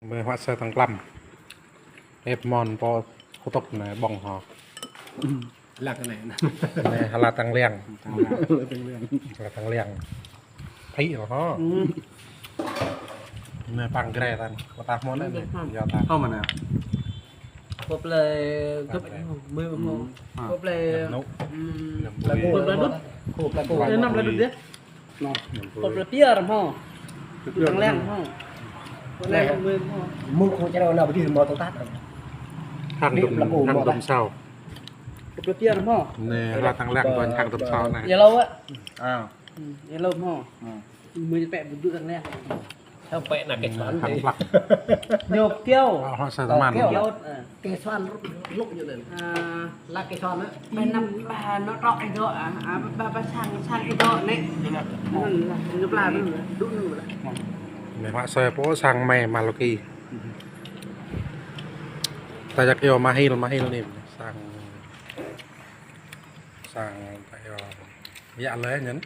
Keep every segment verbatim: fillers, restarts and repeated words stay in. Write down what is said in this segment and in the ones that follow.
Mơi huă sơ tăng klăm. Ep mon pô kutŭk ne bong ho. Lak ne. Ne hala tăng liang. Tăng liang. Hala tăng liang. Phi ho. Ne păng gre tan. Kota mon ne. Yo ta. Ho mana? Kop le gop mơi ho. Kop le. Kop le dut. Kop le dut. Kop le piar ho. Tăng liang ho. Kop le mơi ho. Muk kop črâo na bơdi mâo tơtat. Hăng dum, hăng dum sao. Kop le piar ho. Ne, hala tăng liang tuan hăng dum sao ne. Yellow á. Yellow ho. Mơi pĕ bơdu tăng liang. Sampai na kê soan. Hăng plak. Nhôk kiêu. Ho sa tơman. Kiêu. Kê soan lŭk ñu lên. La kê soan á. Ba năm ba nó trọ cái đó à, ba ba sang sang cái đó nè. Nó là dụ nó là. Ne huă sơ pô sang mơi Maloki. Ta jak yo mahil, mahil ne. Sang, sang ta yo. Ya le ñen.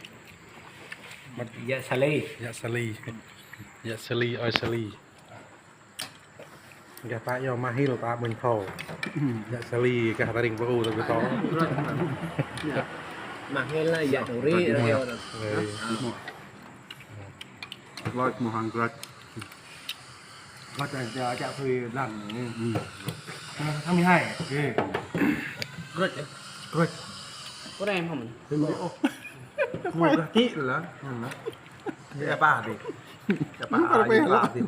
Ya sali. Ya sali. Ya sali, ơi sali. Gah ta yo mahil ta ƀuñ thâo. Ya sali gah ta ring pơ u ta ƀu thâo. Mahil lah ya turi. Loj mơhang grăt. Grăt ya ya turi lăng. Tháng mười hai. Grăt. Grăt. Có đây không? Mùa grăt tị là. Ê, ba đi. Ê, ba đi, ba đi.